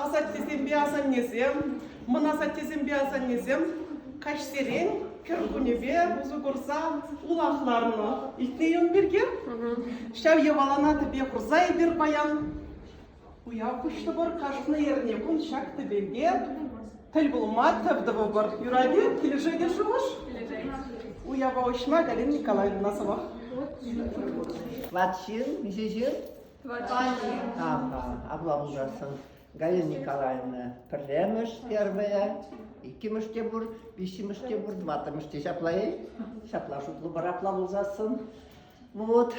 Асаттесемпе асаннесем, мӑн асаттесемпе асаннесем каҫсерен кӗркуннепе усӑ курса улах ларнӑ. Илтнӗ-и ун пирки? Ҫав йӑвалана тӗпе хурса эпир паян уяв пуҫлӑпӑр. Кашни эрне кун ҫак тӗпелте тӗл пулма тӗв тӑвӑпӑр. Юрать-и? Килӗшет-и шухӑш? Уява уҫма Галина Николаевна сӑмах. Ват ҫын, миҫе ҫын? Аха, апла пулсассӑн Галина Николаевна пӗрремӗш, первая, иккӗмӗш те пур, виҫҫӗмӗш те пур, тӑваттӑмӗш те ҫапла-и? Ҫапла шутлӑпӑр апла пулсассӑн. Вот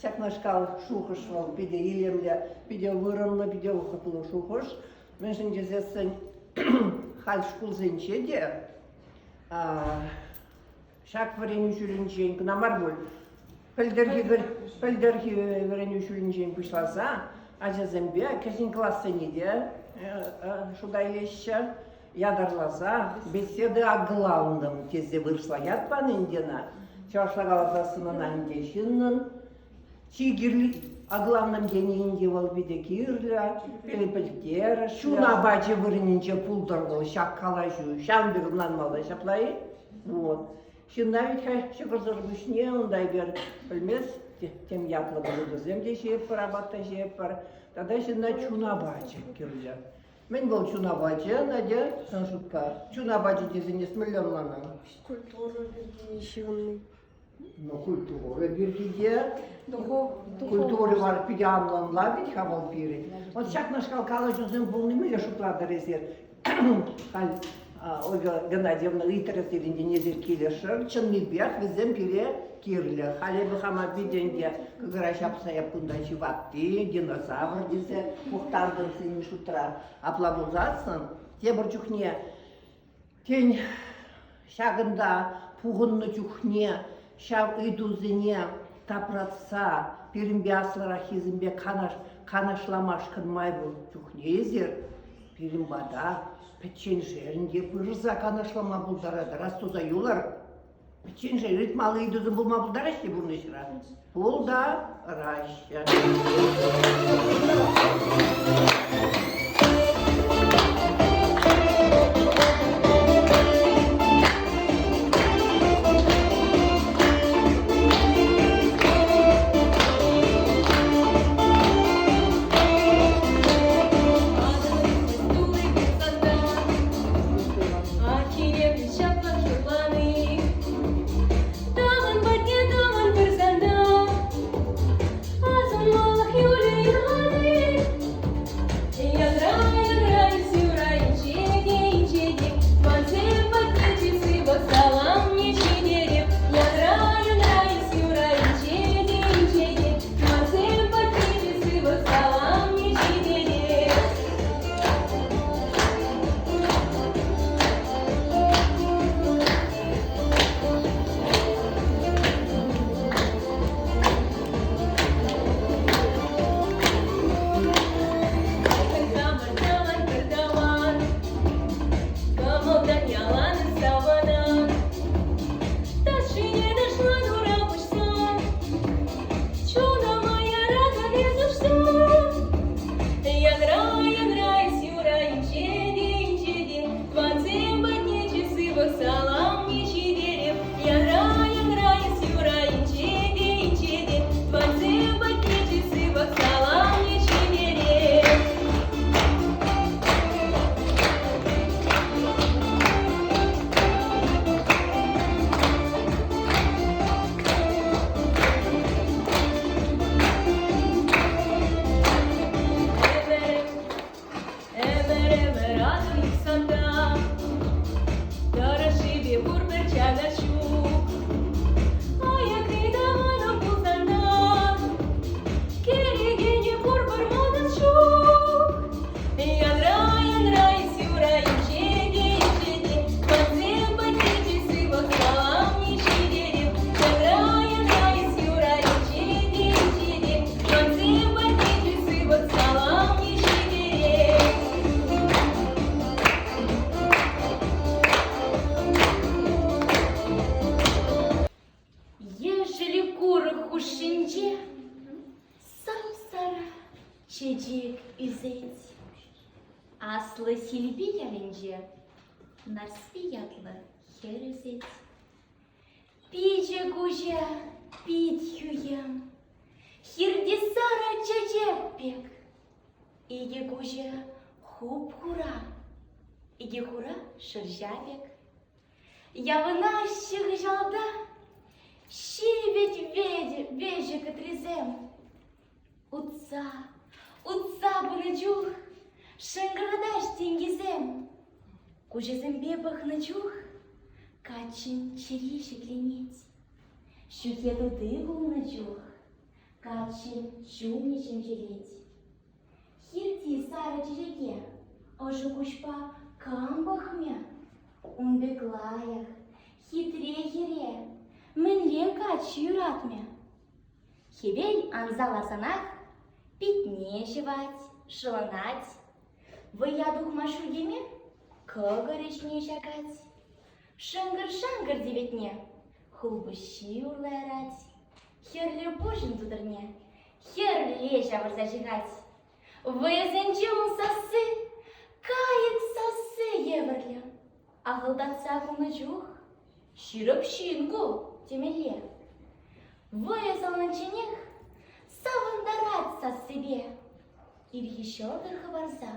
ҫакнашкал шухӑш вӑл питӗ илемлӗ, питӗ вырӑнлӑ, питӗ вӑхӑтлӑ шухӑш. Мӗншӗн тесессӗн халь шкулсенче те ҫак вӗренӳ ҫулӗнчен кӑна мар пуль, пӗлтӗрхи, пӗлтӗрхи вӗренӳ ҫулӗнчен пуҫласа ачасемпе кӗҫӗн классене те шута илеҫҫӗ. Ятарласа беседы о главном тесе вырӑсла ят панӑ ӗнтӗ ӑна. Чӑвашла каласассӑн ӑна ӗнтӗ ҫыннӑн чи кирли о главном тени ӗнтӗ вӑл питӗ кирлӗ, пӗлтерӗшлӗ. Чун апачӗ вырӑнӗнче пултӑр вӑл ҫак калаҫу. Ҫавӑн пек ӑнланмалла ҫапла-и? Вот. Ҫынна вӗт-ха ҫӑкӑрсӑр пуҫне унта эпир пӗлмест, тем ятлӑ блюдӑсем те ҫиетпӗр, апат та ҫиетпӗр. Тата ҫынна чун апачӗ кирлӗ. Мӗн вӑл чун апачӗ, Надя, сан шутпа? Чун апачӗ тесен эс мӗнле ӑнланан? Культура пирки ҫыхӑнни. Ну, культура пирки те. Культура вара питӗ анлӑ ӑнлав вӗт-ха вӑл пирӗн. Вот ҫакнашкал калаҫусем пулни мӗнле шутлатӑр эсир? Халь Ольга Геннадьевна ыйтрӗ сирӗнтен эсир килӗшӗр. Чӑннипех вӗсем пире кирлӗ. Халь эпӗ хама питӗ ӗнтӗ кӑкӑра ҫапса эп кунта чи ватти, динозавр тесе мухтантӑм сирӗн шутра. Апла пулсассӑн тепӗр чухне Тен, ҫакӑнта пухӑннӑ чухне ҫав ыйтусене тапратса пирӗнпе аслӑраххисемпе канаш, канашламашкӑн май пур чухне эсир пирӗн пата пӗчченшерӗн те пырса канашлама пултаратӑр. Астуса юлӑр. Пӗчченшер ыйтмалли ыйтусем пулма пултараҫҫӗ пурнӑҫра. Пултараҫҫӗ. Тӑван патне тӑван пырсан та асӑнмалӑх юлӗ юрлани. Аслӑ Силпи ялӗнче Нарспи ятлӑ хӗр ӳсет. Пичӗ-куҫӗ пит хӳхӗм, хирти сарӑ чечек пек. Икӗ куҫӗ хуп-хура, икӗ хура шӑрҫа пек. Явӑнаҫҫӗ хыҫалта ҫивӗч вӗҫӗ кӑтрисем. Утса, утса пынӑ чух шӑнкӑртаҫ тенкисем. Куҫӗсемпе пӑхнӑ чух каччӑн чӗри ҫӗкленет. Ҫӳхе тути пулнӑ чух каччӑн чунӗ ҫемҫелет. Хирти сарӑ чечеке ӑшӑ куҫпа кам пӑхмӗ? Ун пек лайӑх, хитре хӗре мӗнле каччӑ юратмӗ? Хӗвел анса ларсанах питне ҫӑвать, шӑлӑнать. Вӑййа тухма шӳлкеме кӑкӑрӗ ҫине ҫакать. Шӑнкӑр-шанкӑр теветне хулпуҫҫи урлӑ ярать. Хӗрлӗ пуҫӑн тутӑрне хӗрле ҫавӑрса ҫыхать. Вӑйӑсенче ун сасси кайӑк сасси евӗрлӗ. Ахӑлтатса кулнӑ чух ҫирӗп ҫын ку темелле. Вӑйӑ саланчченех савӑнтарать сассипе. Ирхи ҫӑлтӑр хӑпарса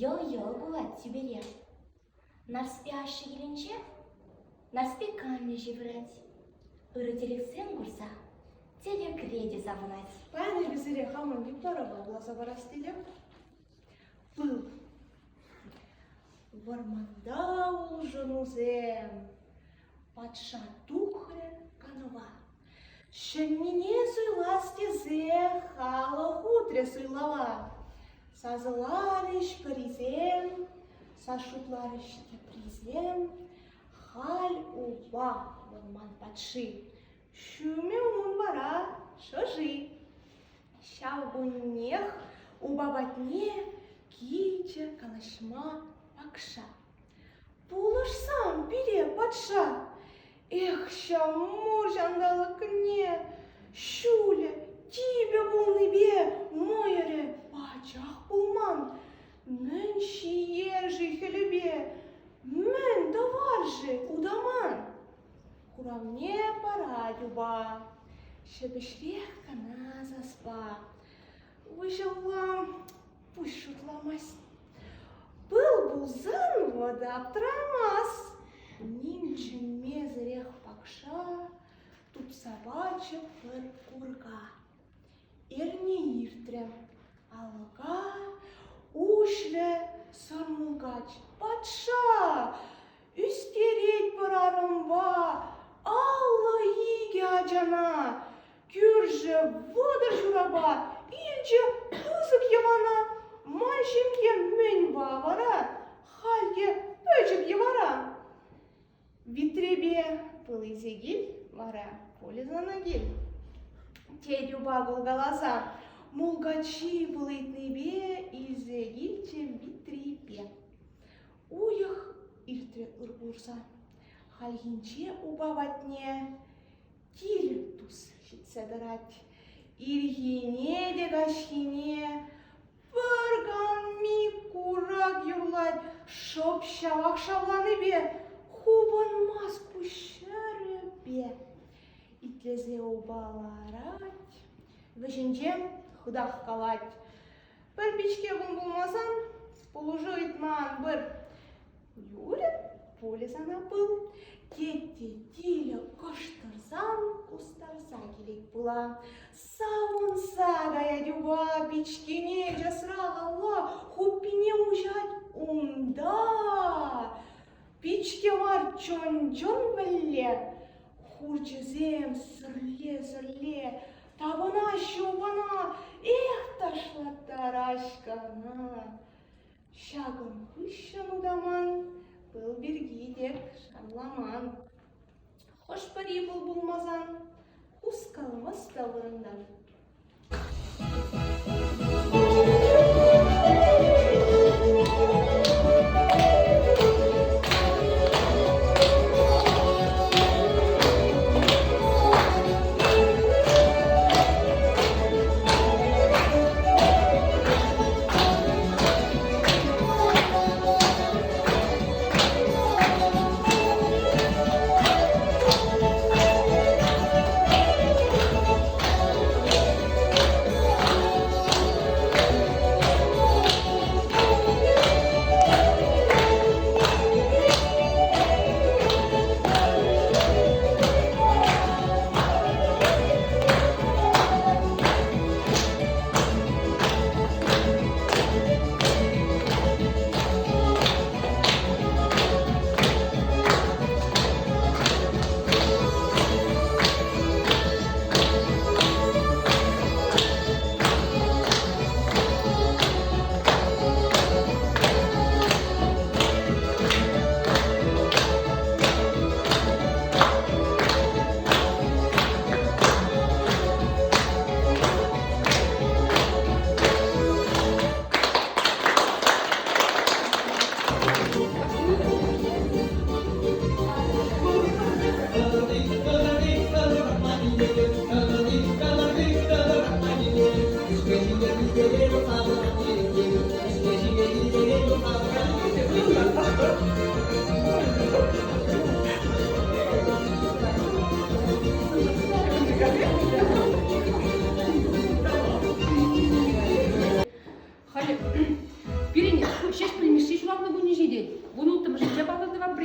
йӑл-йӑл кулать тӳпере. Нарспи ашшӗ килӗнче Нарспи канлӗ ҫывӑрать. Ырӑ тӗлӗксем курса тӗлӗкре те савӑнать. Паян эпӗ сире хамӑн юптарӑва вуласа парас тетӗп. Пыл. Вӑрманта улшӑнусем. Патша тухрӗ канӑва. Ҫӗннине суйлас тесе халӑх утрӗ суйлава. Сасӑларӗҫ пӗрисем, сас шутларӗҫ теприсем. Халь упа вӑрман патши, ҫумӗ ун вара шӑши. Ҫав куннех упа патне килчӗ калаҫма пакша. Пулӑшсам пире, патша! Эх, ҫав мур ҫанталӑкне! Ҫулӗ типӗ пулнипе мӑйӑрӗ пачах пулман. Мӗн ҫиер-ши хӗлӗпе? Мӗн тӑвар-ши утаман? Хуравне парать упа, ҫепӗҫрех кӑна саспа. Выҫӑлла пуҫ шутламасть. Пыл пулсан вӑт аптрамас. Ним чӗнмесӗрех пакша тупса пачӗ пӗр курка. Эрне иртрӗ. Алӑка уҫрӗ сӑр мулкач. Патша! Ӳстерет пӗр арӑмпа 52 ачана. Кӳршӗ 30 ҫурапа илчӗ пысӑк йӑвана. Ман ҫемье мӗн вара? Халь те пӗчӗк йӑвара. Витрепе пыл илсе кил вара, пулӗ сана кил. Тет упа кулкаласа. Мулкачи пыл ыйтнипе илсе килчӗ витрипе. Уйӑх иртрӗ ыр курса. Хальхинче упа патне кил тус ҫитсе тӑрать. Ирхине те каҫхине пӗр канми курак юрлать, шӑп ҫавах шавланипе хупӑнмасть куҫ ҫӗрӗпе. Итлесе упа ларать, вӗҫӗнче хытах калать. Пӗр пичке кун пулмасан пулӑшу ыйтма ан пыр. Юрӗ, пулӗ сана пыл. Тет те тилӗ кӑштӑрсан кустарса килет пыла. Савӑнса каять упа, пичкене часрах алла хуппине уҫать унта. Пичке мар чӑн-чӑн вӗлле. Хурчӗсем сӗрле-сӗрле тапӑнаҫҫӗ упана, эх, ташлаттараҫ кӑна. Ҫакӑн хыҫҫӑн утаман пыл пирки тек шарламан. Хӑш-пӗри пыл пулмасан хускалмасть та вырӑнтан.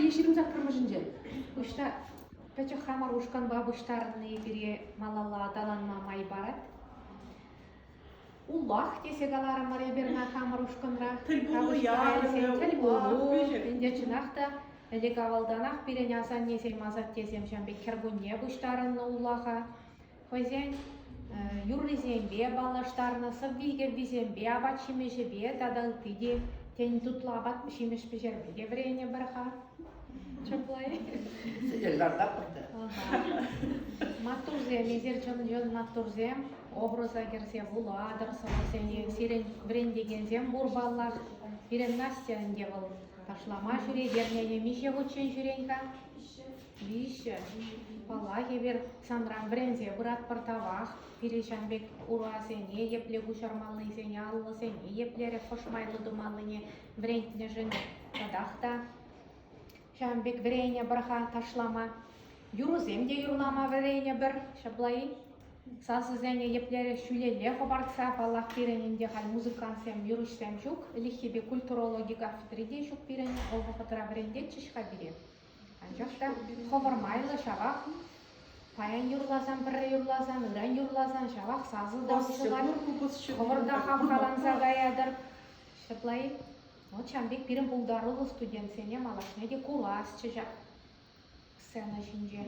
Е 28-мӗшӗнче. Пуҫта пӗчӗк хамӑр ушкӑнпа пуҫтарӑнни пире малалла аталанма май парать. Улах тесе каларӑмӑр эпир ӑна хамӑр ушкӑнра. Тӗлпулу ярӑмӗ, Тӗлпулу. Ӗнтӗ чӑнах та ӗлӗк-авалтанах пирӗн асаннесем, асаттесем ҫавӑн пек кӗркунне пуҫтарӑннӑ улаха. Хӑйсен юррисемпе паллаштарнӑ, сӑвви-кӗввисемпе, апат-ҫимӗҫӗпе тата ытти те, тен, тутлӑ апат-ҫимӗҫ пӗҫерме те вӗренӗпӗр-ха. Ҫапла-и? Сӗтел лартатпӑр та. Маттурсем, эсир чӑн-чӑн маттурсем, образа кӗрсе вулатӑр сӑвӑсене. Сирӗн вӗрентекенсем пур паллах. Пирӗн Настя ӗнтӗ вӑл ташлама ҫӳрет, эрнене миҫе хутчен ҫӳрен-ха? Виҫҫӗ. Паллах, эпир санран вӗренсе пыратпӑр тавах. Пире ҫавӑн пек урасене епле куҫармаллисене, аллӑсене еплерех хӑш майлӑ тумаллине вӗрентнӗшӗн татах та ҫавӑн пек вӗренӗпӗр-ха ташлама. Юрӑсем те юрлама вӗренӗпӗр, ҫапла-и? Сасӑсене еплерех ҫӳлелле хӑпартса, паллах, пирӗн ӗнтӗ халь музыкантсем, юрӑҫсем ҫук. Ӗлӗкхи пек культурологи кафедри те ҫук пирӗн. Вӑл вӑхӑтра вӗрентетчӗҫ-ха пире. Анчах та хӑвӑр майлӑ ҫавах паян юрласан, пӗрре юрласан, ыран юрласан ҫавах сасӑ та уҫӑлать. Хӑвӑр та хавхаланса каятӑр. Ҫапла-и? Вот ҫавӑн пек пирӗн пултаруллӑ студентсене малашне те курасчӗ ҫак сцена ҫинче.